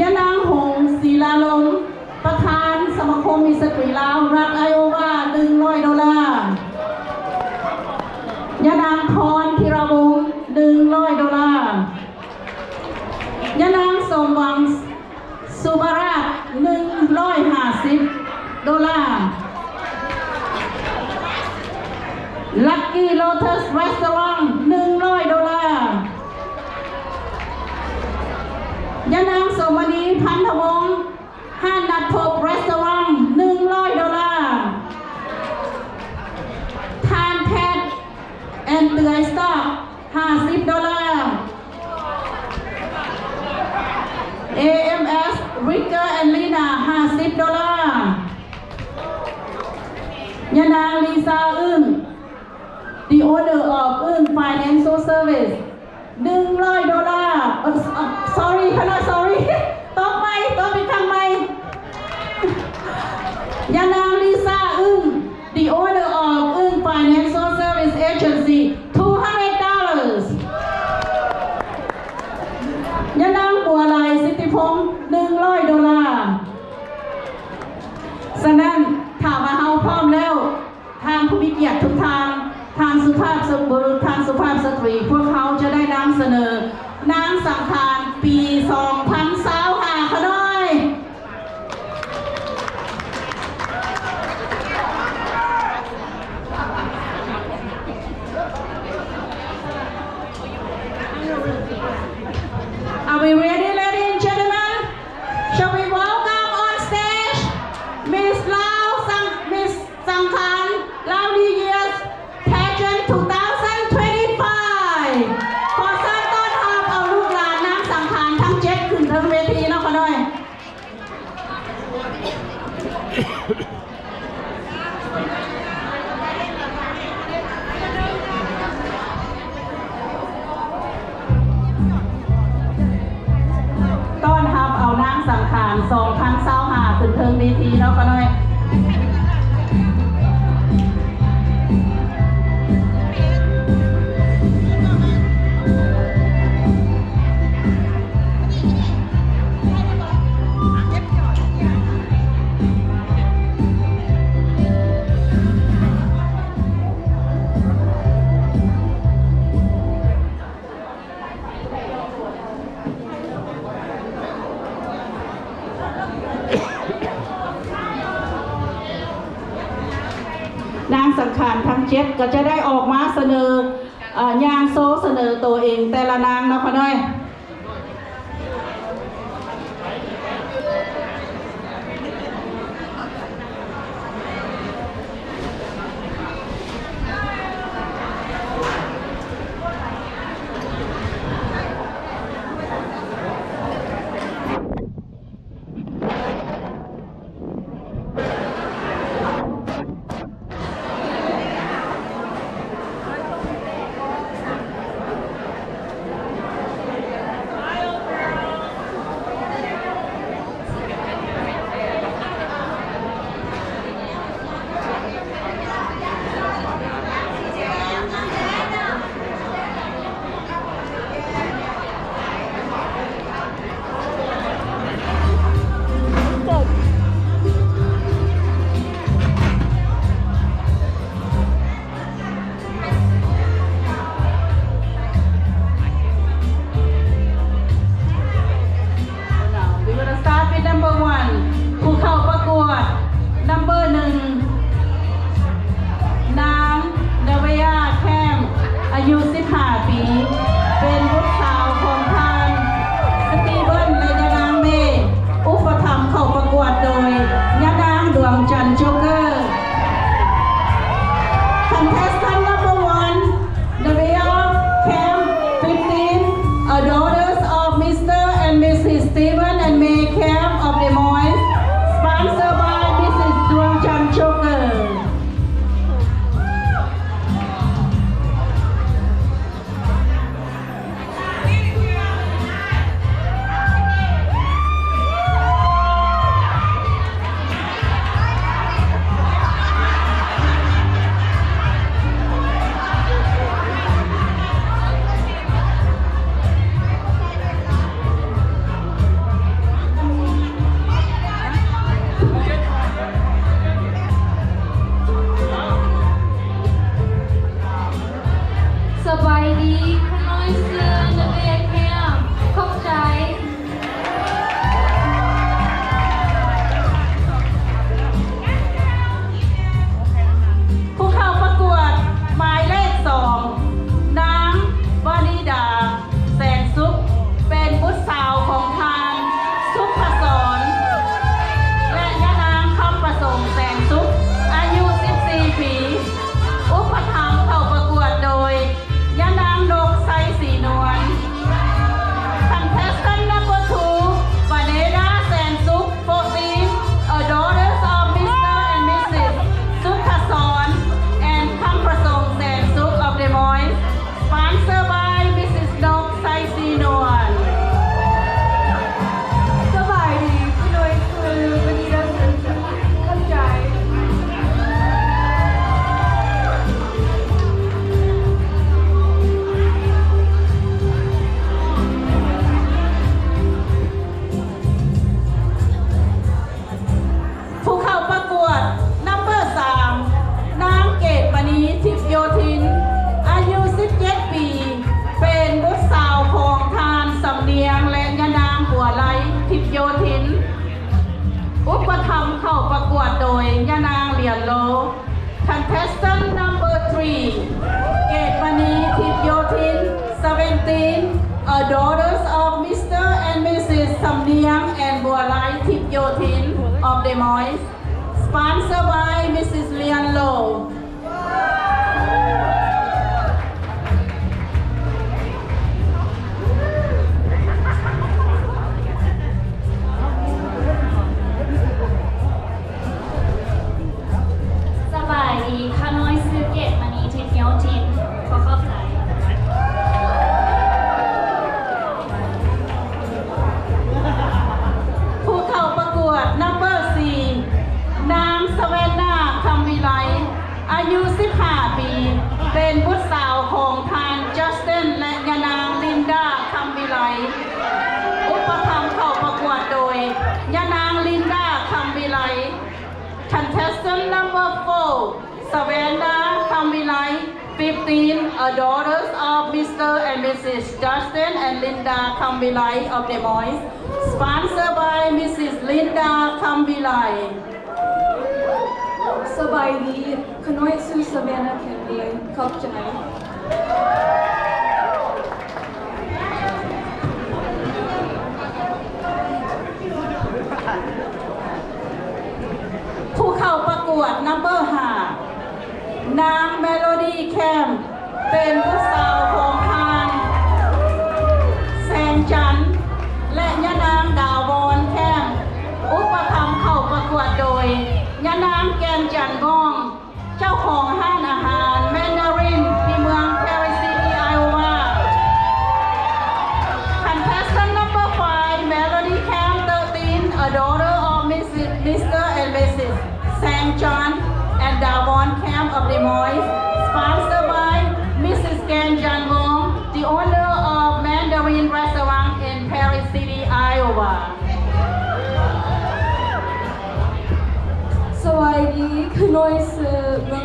ຍານາງ ຫົງ ສີລາລົມ ປະທານສະມາຄົມມິດສະຕີລາວ ລັດໄອໂອວາ ໜຶ່ງຮ້ອຍໂດລາ. ຍານາງ ທອນ ທີລະວົງ ໜຶ່ງຮ້ອຍໂດລາ. ຍານາງ ສົມຫວັງ ສຸບາຣາດ ໜຶ່ງຮ້ອຍຫ້າສິບໂດລາ. Lucky Lotus Restaurant ໜຶ່ງຮ້ອຍໂດລາ. ຍານາງ ສົມມະນີ ພັນທະວົງ ຮ້ານນັດພົບ Restaurant ໜຶ່ງຮ້ອຍໂດລາ. ທ່ານ ແພດ ແອນເຕືອຍ ສະຕັອກ ຫ້າສິບໂດລາ. ເອເອັມເອສ Liquor and Lina ຫ້າສິບໂດລາ. ຍານາງ ລີຊາ ອຶ້ງ The owner of ອຶ້ງ Financial Service ໜຶ່ງຮ້ອຍໂດລາ. ເອີ sorry ຄະນະ sorry ຕົບໃໝ່ ຕົບອີກຄັ້ງໃໝ່. ຍານາງ ລີຊາ ອຶ້ງ The owner of ອຶ້ງ Financial Service Agency two hundred dollars. ຍານາງ ບົວໄລ ສິດທິພົງ ໜຶ່ງຮ້ອຍໂດລາ. ສະນັ້ນ ຖ້າວ່າເຮົາພ້ອມແລ້ວ ທ່ານຜູ້ມີກຽດທຸກທ່ານ, ທ່ານສຸພາບສະບຸລຸດ, ທ່ານສຸພາບສະຕີ, ພວກເຮົາຈະໄດ້ນຳສະເໜີນາງສັງຂານປີສອງພັນຊາວຫ້າ ຂະນ້ອຍ. Are we ready, ladies and gentlemen? Shall we welcome on stage Miss Lao Sang, Miss Sangkhan Lao New Year's Pageant two thousand twenty-five. ຂໍເຊີນຕ້ອນຮັບເອົາລູກຫຼານນາງສັງຂານທັງເຈັດຂຶ້ນເທິງເວທີເນາະຂະນ້ອຍ. ຕ້ອນຮັບເອົານາງສັງຂານສອງພັນຊາວຫ້າ ຂຶ້ນເທິງເວທີເນາະຂະນ້ອຍ. ນາງສັງຂານທັງເຈັດກໍຈະໄດ້ອອກມາສະເໜີ ເອີ ຍ່າງໂຊສະເໜີໂຕເອງແຕ່ລະນາງເນາະຂະນ້ອຍ. ເ ເກດມະນີ ທິບໂຍທິນ seventeen, a daughters of Mister and Missus ສຳນຽງ and ບົວໄລ ທິບໂຍທິນ of Des Moines, sponsor by Missus Lian Lo. ສະບາຍດີ, ຂ້ານ້ອຍຊື່ເກດມະນີ ທິບໂຍທິນ. ຂໍຂອບໃຈ. ຜູ້ເຂົ້າປະກວດ number four, ນາງ ສະແວນນາ ຄຳວິໄລ ອາຍຸສິບຫ້າປີ, ເປັນບຸດສາວຂອງທ່ານ Justin ແລະ ຍານາງ ລິນດາ ຄຳວິໄລ. ອຸປະຖຳເຂົ້າປະກວດໂດຍ ຍານາງ ລິນດາ ຄຳວິໄລ. Contestant number four, Savannah ຄຳວິໄລ, fifteen, a daughters of Mister and Missus Justin and Linda ຄຳວິໄລ of Des Moines, sponsor by Missus Linda ຄຳວິໄລ. ສະບາຍດີ, ຂ້ານ້ອຍຊື່ Savannah ຄຳວິໄລ. ຂອບໃຈ. ຜູ້ເຂົ້າປະກວດ number five, ນາງ Melody Camp, ເປັນລູກສາວຂອງທ່ານ ແສງຈັນ ແລະ ຍານາງ ດາວອນ Camp. ອຸປະຖຳເຂົ້າປະກວດໂດຍ ຍານາງ ແກ່ນຈັນ ວອງ, ເຈົ້າຂອງຮ້ານອາຫານ Mandarin ທີ່ເມືອງ Parry City Iowa. Contestant number five, Melody Camp thirteen, a daughter of Missus, Mister and Missus Sang John and Davon Camp of Des Moines, sponsored by Missus Gan Jan Wong, the owner of Mandarin Restaurant in Parry City, Iowa. ສະບາຍດີ, ຂ້ານ້ອຍຊື່